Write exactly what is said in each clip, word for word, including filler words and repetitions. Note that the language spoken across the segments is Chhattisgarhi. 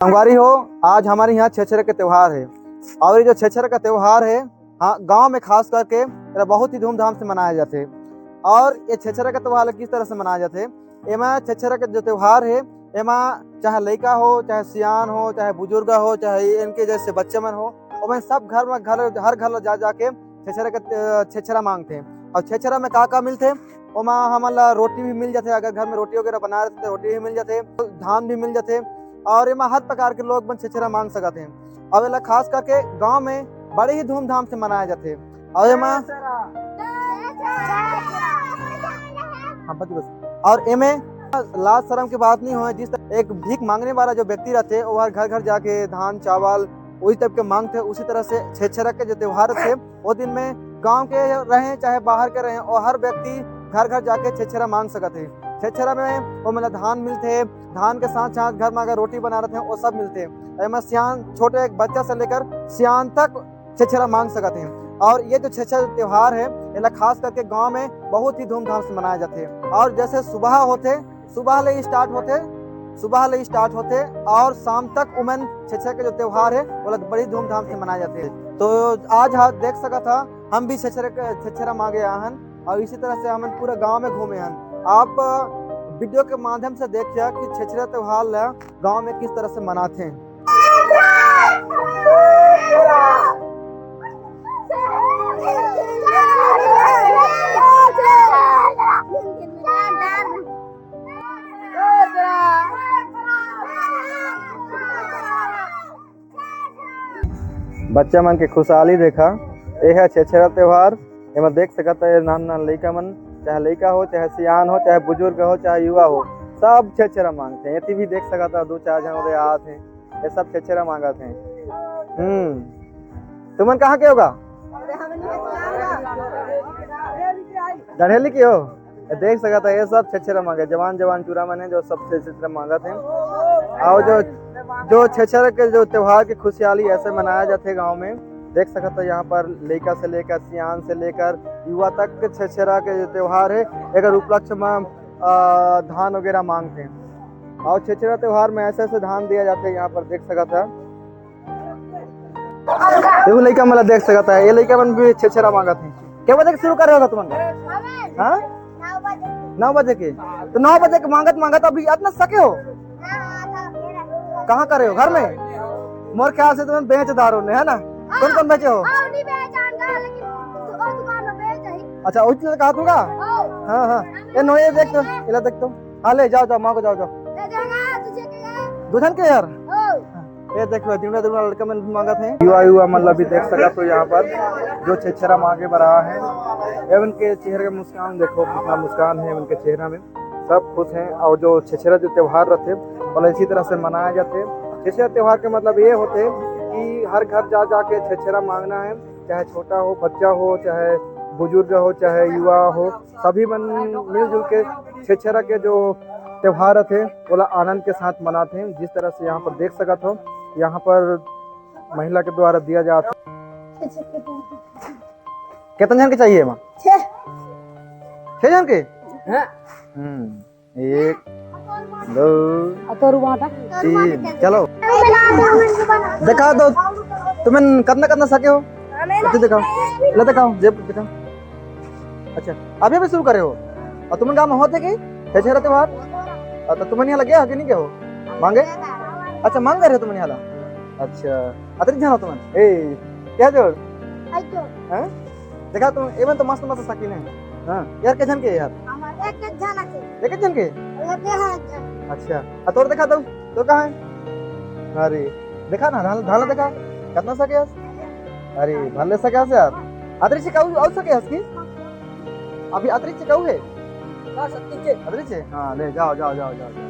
संगवारी हो, आज हमारे यहाँ छेरछेरा के त्योहार है। और ये जो छेरछेरा का त्योहार है, हाँ, गांव में खास करके एला बहुत ही धूमधाम से मनाया जाथे। और ये छेरछेरा का त्योहार ला किस तरह से मनाया जाथे? एमा छेरछेरा के जो त्योहार है, एमा चाहे लइका हो, चाहे सियान हो, चाहे बुजुर्ग हो, चाहे इनके जैसे बच्चे मन हो, ओमन सब घर में, घर, हर घर ला जा जाके छेरछेरा के, अ, छेरछेरा मांगथे। और छेरछेरा में का का मिलथे? ओमा हमन ला रोटी भी मिल जाथे, अगर घर में रोटी वगैरह बना रहे तो रोटी भी मिल जाथे, धान भी मिल जाथे, और एमा हर प्रकार के लोग मन छेरछेरा मांग सकत हे। और एला खास करके गांव में बड़े ही धूमधाम से मनाया जाथे। और एमा हाँ, बस, बस। और एमे लाज शरम की बात नहीं होय, जिस तरह एक भीख मांगने वाला जो व्यक्ति रहथे, वो हर घर घर जाके धान चावल उही type के मांगथे, उसी तरह से छेरछेरा के जो त्योहार थे, वो दिन में गांव के रहें चाहे बाहर के रहें, वो हर व्यक्ति घर घर जाके छेरछेरा मांग सकत हे। छेरछेरा में वो मतलब धान मिलथे, धान के साथ साथ घर में अगर रोटी बना रहथे, वो सब मिलथे। एमा सियान, छोटे एक बच्चा से लेकर सियान तक छेरछेरा मांग सकत हे। और ये जो छेरछेरा त्योहार है, एला खास करके गांव में बहुत ही धूमधाम से मनाया जाथे। और जैसे सुबह होथे, सुबह ले ही start होथे, सुबह ले ही start होथे और शाम तक उमन छेरछेरा के जो त्योहार है, वो लोग बड़ी धूमधाम से मनाया जाथे। तो आज हा देख सकत हा, हम भी छेरछेरा के, छेरछेरा मांगे आए हन और इसी तरह से हमन पूरा गांव में घूमे हन। आप video के माध्यम से देखिए कि छेरछेरा त्योहार ला गांव में किस तरह से मनाथे। बच्चा मन के खुशहाली देखा, ए ह छेरछेरा त्योहार। एमा देख सकत ह, नान नान लइका मन, चाहे लइका हो, चाहे सियान हो, चाहे बुजुर्ग हो, चाहे युवा हो, सब छेरछेरा मांगथे। एती भी देख सकत ह, दो चार झन ओदे आत हे, ये सब छेरछेरा मांगत हे। हम्म, तुमन कहाँ के होगा? गढ़ेली के हो? ये देख सकत ह, ये सब छेरछेरा मांगे, जवान जवान टूरा मन हे, जो सब छेरछेरा मांगत हे। और जो, जो छेरछेरा के जो त्योहार के खुशहाली ऐसे मनाया जाथे गांव में, देख सकत ह, यहाँ पर लइका से लेकर, सियान से लेकर युवा तक के छेरछेरा के जो त्योहार है, एकर उपलक्ष्य में, अ, धान वगैरह मांगथे। और छेरछेरा त्योहार में ऐसे ऐसे धान दिया जाथे, यहाँ पर देख सकत ह। एहू लइका मन ला देख सकत ह, ये लइका मन भी छेरछेरा मांगत हे। के बजे के शुरू करे होगा तुमन? हाँ? नौ बजे। नौ बजे के? तो नौ बजे के मांगत मांगत अभी अतना सके हो? हाँ, हाँ, हाँ, मेरा। कहाँ करे हो? घर में? मोर ख्याल से तुमन बेच डारो ने, है ना? कौन कौन बेचे हो? हाँ, नहीं बेच जानता, लेकिन दु-, और दुकान में बेच ही। अच्छा, उही तो कहा तू का? हाँ। हाँ, हाँ। ए, नो, ये देख तो, एला देख तो। हाँ, ले, जाओ, जाओ, मांगो, जाओ, जाओ। ये देगा, तुझे के है? दो झन के यार? हाँ। ये देखो, दुगना दुगना लड़का मन भी मांगत हे। युवा, युवा मन ला भी देख सकत हो यहाँ पर, जो छेरछेरा मांगे बर आए हे। एमन के चेहरा के मुस्कान देखो, कितना मुस्कान है उनके चेहरा में, सब खुश हैं। और जो छेरछेरा जो त्योहार रहते, मतलब इसी तरह से मनाया जाते। छेरछेरा त्योहार के मतलब ये होते कि हर घर जा जाके छेरछेरा मांगना है, चाहे छोटा हो, बच्चा हो, चाहे बुजुर्ग हो, चाहे युवा हो, सभी मन मिलजुल के छेरछेरा के जो त्योहार रथे, ओला आनंद के साथ मनाथे। जिस तरह से यहाँ पर देख सकत हो, यहाँ पर महिला के द्वारा दिया जात हे। कितना झन के चाहिए एमा? छह। छह झन के? हाँ। हम्म, एक, दो, अतोर बाटा। तीन, चलो। देखा तो, तुमन कतना कतना सके हो? अति दिखाओ, ले दिखाओ, जेब दिखाओ। अच्छा, अभी अभी शुरू करे हो? और तुमन गाँव में होथे कि छेरछेरा त्योहार? और तो तुमन यहाँ लगे हो कि नहीं गए हो मांगे? अच्छा, मांग करे हो तुमन यहाँ ला? अच्छा, अतरी झन हो तुमन? ए, क्या जोड़? हैं? देखा तुम, एमन तो मस्त मस्त सकीन है। हाँ, यार, के झन के यार? हमारे एक एक झन के। एक एक झन के? लगे हैं एक झन। अच्छा, आ तोर देखा तो, तो कहाँ है? अरे, देखा ना, धान, धान देखा, कितना सके हस? अरे, भले सके हस यार। अतरी से कहू, और सके हस की? अभी अतरी से कहू है? बस अतरी से। अतरी से? हाँ, ले, जाओ, जाओ, जाओ, जाओ, जाओ।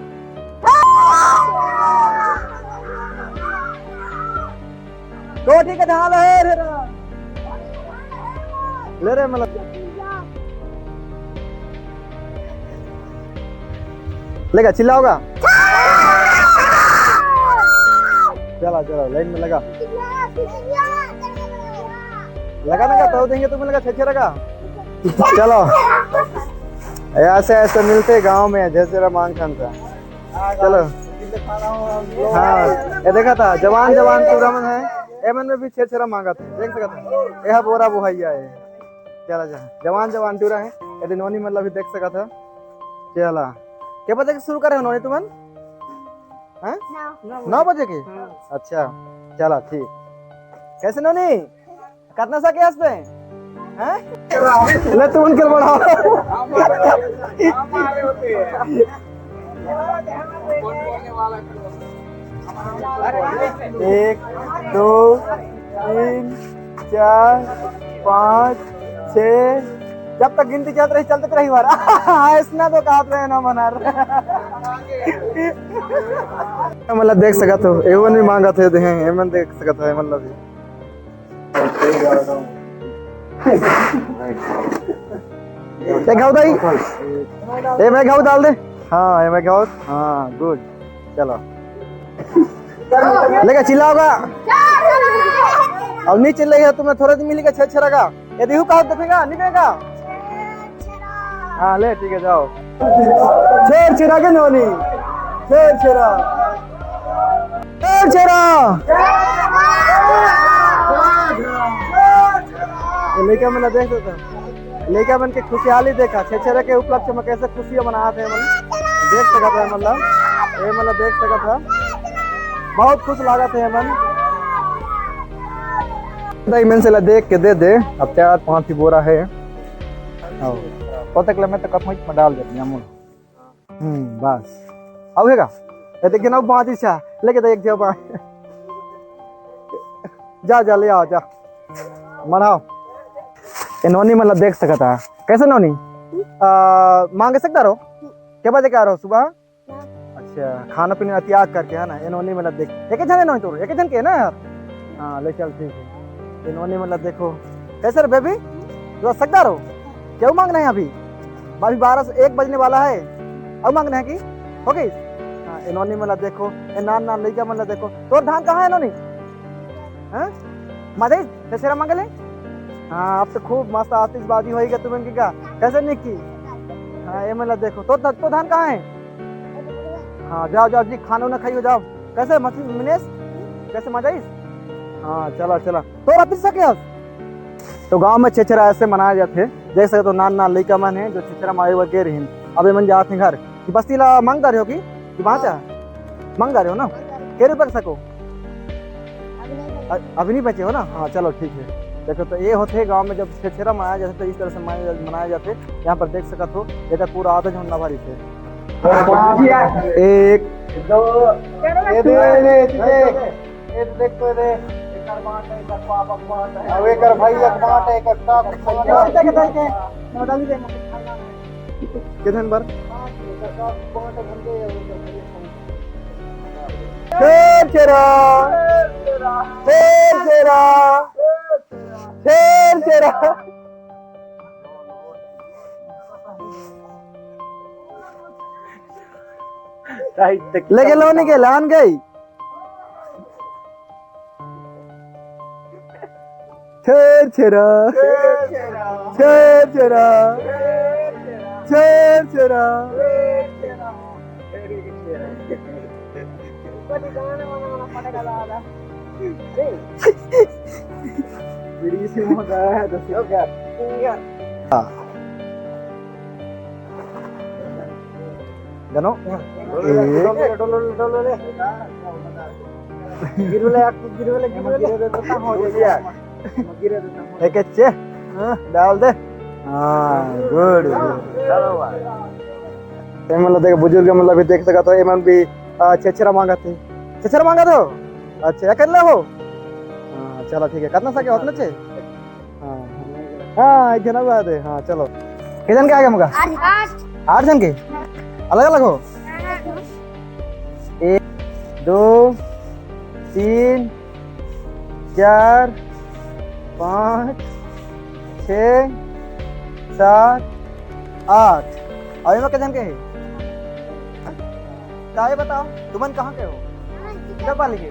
कोठी के धान है रे रा। ले रे, मतलब। लेगा, चिल्लाओगा? चला, चला, लाइन में लगा। लगा ना, क्या तो देंगे तुम्हें, लगा, छेरछेरा का। चलो, ऐसे, ऐसे मिलते गांव में, छेरछेरा मांग खान का। चलो। हाँ, ये देखा था, जवान जवान टूरा मन है, एमन में भी छेरछेरा मांगत है, देख सकत है, ये बोरा बोहइया है। चला जा, जवान जवान टूरा है, ये नोनी मन ला भी देख सकत है। चला, के बजे के शुरू करे हो नोनी तुमन? हैं? नौ बजे के? हाँ। अच्छा, चला ठीक। कैसे नोनी? कतना सके हस ते? हैं? ले, तुमन के बढ़ाओ। एक, दो, तीन, चार, पाँच, छः। जब तक गिनती चलत रही, चलत रही बार। ऐसना तो कहत रहे ना मनार। मतलब देख सकत हो, एवन भी मांगत हे, देहे, एमन देख सकत हो, एमन ला भी। ए घाव दाई, ए मैं घाव डाल दे। हाँ, ए मैं घाव, हाँ, गुड। चलो, लेके चिल्लाओगा। अब नहीं चिल्लाइए, तुम्हें थोड़ा दिन मिलेगा छेरछेरा का। ये देखो, कहा देखेगा, निकलेगा। हाँ, ले, ठीक है, जाओ। छेरछेरा के नोनी, छेरछेरा, छेरछेरा। ये लइका मन ला देख सकत हो, लइका मन के खुशहाली देखा, छेरछेरा के उपलक्ष्य में कैसे खुशियां मनात हे मन, देख सकत हो, मतलब, ये मतलब देख सकत हो, बहुत खुश लागत हे मन। दाई मन से ला देख के दे दे, अब चार पांच ही बोरा है। आओ। ओ तक ले मैं तो कप में डाल देती हूँ। हम्म, बस। अब हेगा? ये देखिए ना, बाजी सा। लेके दे एक जगह। जा, जा, ले आओ, जा। मढ़ाओ। ये नोनी मतलब देख सकता है। कैसे नोनी? आ, मांगे सकता रहो? के बजे के आ रहो सुबह? अच्छा, खाना पीना त्याग करके, है ना? ये नोनी मतलब देख, एक ही जन है नोनी तो, एक ही जन के है ना यार? हाँ, ले चल, ठीक है। ये नोनी मतलब देखो, कैसे रे बेबी? तू सकदार हो? क्यों मांगना है अभी? अभी बारह से एक बजने वाला है, अब मांगना है कि? हो गई? हाँ, ये नोनी मतलब देखो, ये नान नान लइका मतलब देखो, तोर धान कहाँ है नोनी? हाँ? मजे? छेरछेरा मांगे ले? हाँ, अब तो खूब मस्त आतिशबाजी होएगा तुमन की का? कैसे निक्की? हाँ, ये मतलब देखो, तो, तो धान कहाँ है? हाँ, जाओ, जाओ जी, खाना उना खाइयो, जाओ। कैसे मछली, मिनेश? कैसे मजा आइस? हाँ, चला, चला। तो रात से क्या? तो गांव में छेरछेरा ऐसे मनाया जाते हैं, देख सकते हो, नान नान लइका मन है, जो छेरछेरा मारे बर गे रहिन। अब ये मन जात हैं घर। कि बस्ती ला मांगदार हो कि, कि बाँचा? मांगदार हो ना? के रुपया के सको? अभी नहीं बचे। अ-, अभी नहीं बचे हो ना? हाँ, चलो, ठीक है। देखो, तो ये होते हैं गांव में जब छेरछेरा मनाया जाता है, तो इस तरह से मनाया, मनाया जाता है। यहाँ पर देख सकत हो, ये तो पूरा आधा झंडा भारी थे। एक, दो, ये दे, ये दे, ये दे। ये तो देख तो दे, एकर बाँट है, एकर बाप के बाँट है। अब एकर भाई के बाँट है, एकर सास के बाँट है। देख, देख, देख, देख। किधन बर? एकर सास के बाँट है, हम दे, एकर भाई के बाँट है। छेरछेरा। छेरछेरा। छेरछेरा। लेके लो, निके लान गई। छेरछेरा। छेरछेरा। छेरछेरा। बीड़ी से मजा आया, दस रुपया। हाँ। गनो। डोलो, डोलो, डोलो। गिरवले, गिरवले, गिरवले। एक अच्छे, हाँ, डाल दे। हाँ, गुड, गुड। चलो भाई। ये मतलब देख, बुजुर्ग मतलब भी देख सकत हो, ये मन भी, आ, छेरछेरा मांगत हे। छेरछेरा मांगत हो? अच्छा, अकेले हो? हाँ, चलो ठीक है। कितना सके, उतना छे? हाँ, हाँ, एक जना बात है। हाँ, चलो। कितने जन के आ गए मगा? आठ। आठ जन के? अलग अलग हो? हाँ। एक, दो, तीन, चार, पाँच, छः, सात, आठ। अउ एमा के जन के हे? ताए बताओ, तुमन कहाँ के हो? जब वाले के?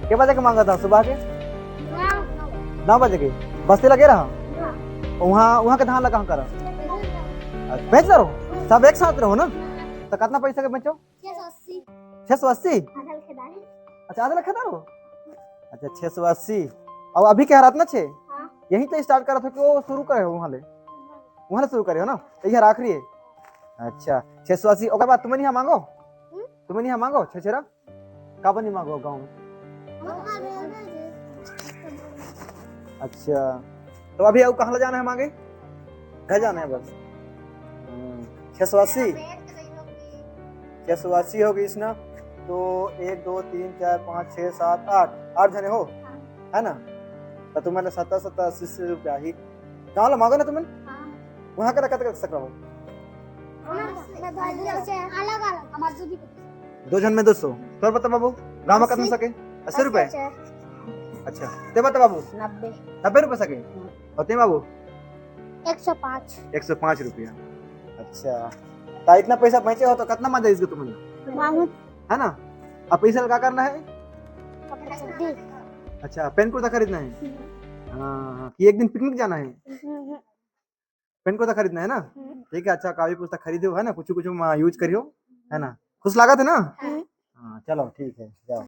के बजे के मांगा था सुबह के? नौ बजे के। बस्ती लगे रहा? वहाँ, वहाँ के धान ला कहाँ करा? बेच रहो? सब एक साथ रहो ना? तो कितना पैसा के बेचो? छह सौ अस्सी। छह सौ अस्सी? अच्छा, आधा लखा था वो। अच्छा, छह सौ अस्सी। और अभी के हालात ना छे? हाँ। यहीं तो स्टार्ट करत हो कि वो शुरू करे हो वहाँ ले? वहाँ ले शुरू करे हो ना? तो ये आखिरी है। अच्छा, छह सौ अस्सी। ओकर बाद तुमन यहाँ मांगो? हम्म? तुमन यहाँ मांगो छेछेरा? का बनी मांगो गाँव में? अच्छा, तो अभी अउ कहाँ ले जाना है मांगे? घर जाना है बस। हम्म, छह सौ अस्सी। छह सौ अस्सी हो गई इसना। तो एक, दो, तीन, चार, पाँच, छः, सात, आठ, आठ जने हो, है ना? तो तुम्हारे सत्तर, सत्तर, अस्सी, अस्सी रुपया ही। गाँव ला मांगो ना तुमन? हाँ। वहाँ का कतक सकरा हो? अलग अलग, हमारे दो भी। दो जन में दो सौ। तोर बता बाबू, गाँव में कतक सके? अस्सी रुपए। अच्छा, ते बता बाबू। नब्बे। नब्बे रुपए सके। और ते बाबू? एक सौ पाँच। एक सौ पाँच रुपया। अच्छा, तो इतना पैसा बचे हो तो कितना मजा इसको तुमन? मांगू। है ना? अब पैसा का करना है? कपड़ा चड्डी। अच्छा, पेंट कुर्ता खरीदना है। हाँ, हाँ, कि एक दिन पिकनिक जाना है। पेंट कुर्ता खरीदना है ना? ठीक है, अच्छा, कापी पुस्तक खरीदो, है ना? कुछ कुछ यूज करियो, है ना? खुश लागत है ना? हाँ, चलो, ठीक है, जाओ।